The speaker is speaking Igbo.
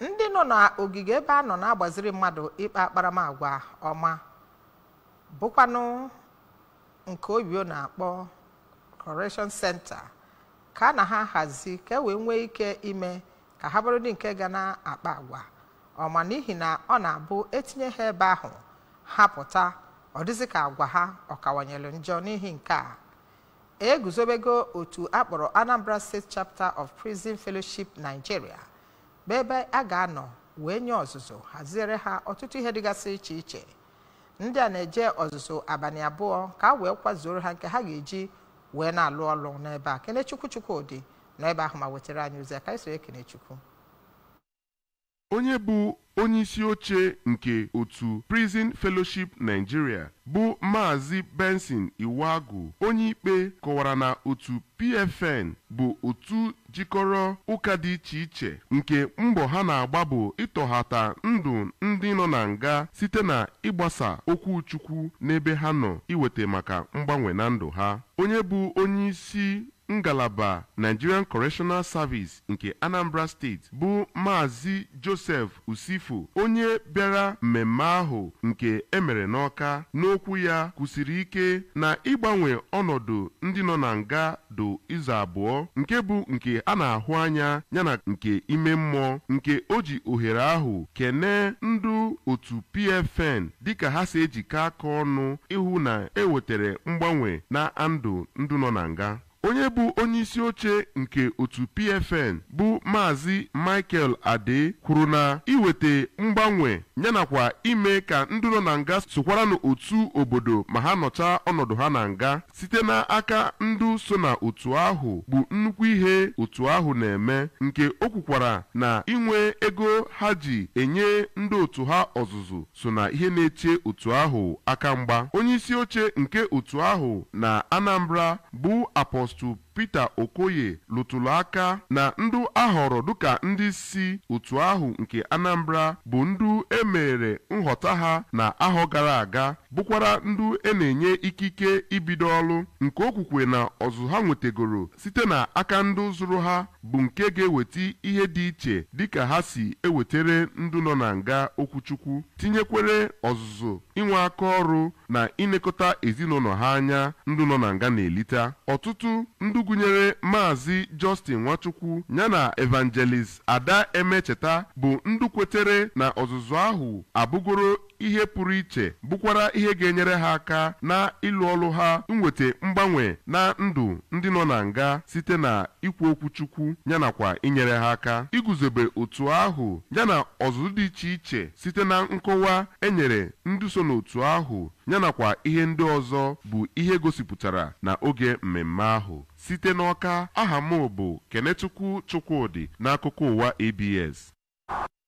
Ndị nọ n'ogige ebe a nọ na-agbaziri mmadụ ịkpa akparamagwa ọma, bụkwanụ nke oyibo na-akpọ Correction Center, ka a na ha hazi ka e wee nwee ike ime ka ha bụrụ ndị nke ga na-akpa agwa ọma, n'ihi na ọ na-abụ etinye ha ebe ahụ ha pụta, ọ dịzị ka agwa ha ọ kawanyere njọ. N'ihi nke a, eguzobego otu akpọrọ Anambra State Chapter of Prison Fellowship Nigeria, bụ ebe a ga-anọ wee nye ọzụzụ, haziere ha ọtụtụ ihe dịgasị iche iche. Ndị a na-eje ọzụzụ abalị 2 ka a wee kwazuoro ha nke ha ga-eji wee na-alụ ọlụ n'ebe a. Kenechukwu Chukwudị nọ ebe ahụ ma wetara anyị ozi a. Ka anyị soro Kenechukwu. Onye bụ onye isi oche nke otu Prison Fellowship Nigeria bụ Maazị Benson Iwuagwu, onye ikpe, kọwara na otu PFN bụ otu jikọrọ ụka dị iche iche nke mbọ ha na-agba bụ ịtọghata ndụ ndị nọ na nga site na ịgbasa okwu Chukwu n'ebe ha nọ, iweta maka mgbanwe na ndụ ha. Onye bụ onye isi ngalaba Nigerian Correctional Service nke Anambra Steeti bụ Maazị Joseph Usifo, onye bịara mmemme ahụ nke e mere n'Awka, n'okwu ya kwusiri ike na ịgbanwe ọnọdụ ndị nọ na nga dụ ụzọ abụọ, nke bụ nke a na-ahụ anya yana nke ime mmụọ, nke o ji ohere ahụ kenee ndụ otu PFN dịka ha si ejikọ aka ọnụ ịhụ na e wetere mgbanwe na ndụ ndụ nọ na nga. Onye bụ onye isi oche nke otu PFN bụ Maazị Michael Ade kwuru na iweta mgbanwe yanakwa ime ka ndị nọ na nga sokwara n'otu obodo ma ha nọchaa ọnọdụ ha na nga site n'aka ndị so na otu ahụ bụ nnukwu ihe otu ahụ na-eme, nke o kwukwara na inwe ego ha ji enye ndị otu ha ọzụzụ so na ihe na-eche otu ahụ aka mgba. Onye isi oche nke otu ahụ na Anambra bụ Apostle Peter Okoye lụtụrụ aka na ndụ ahọrọ dịka ndị si otu ahụ nke Anambra bụ ndụ emere nghọta ha na ahọ gara aga, bụkwara ndụ e na-enye ikike ibido ọrụ, nke okwukwe na ọzụ ha nwetegoro site na aka ndụ zụrụ ha bụ nke ga-eweta ihe dị iche dịka ha si ewetere ndụ nọ na nga okwuchukwu, tinyekwere ọzụzụ inwe aka ọrụ na ilekọta ezinụlọ ha anya ndụ nọ na nga na-elita. Ọtụtụ ndụ gụnyere Maazị Justin Nwachukwu yana Evangelist Ada Emecheta bụ ndụ kwetere na ọzụzụ ahụ abụgoro ihe pụrụ iche, bụkwara ihe ga-enyere ha aka na ịlụ ọrụ ha nweta mgbanwe na ndụ ndị nọ na nga site na ikwu okwu Chukwu yanakwa inyere ha aka iguzobe otu ahụ yana ọzụzụ dị iche iche site na nkọwa enyere ndị so n'otu ahụ yanakwa ihe ndị ọzọ bụ ihe gosipụtara na oge mmemme ahụ. Site n'Awka, aha m bụ Kenechukwu Chukwudị n'akụkọ ụwa ABS.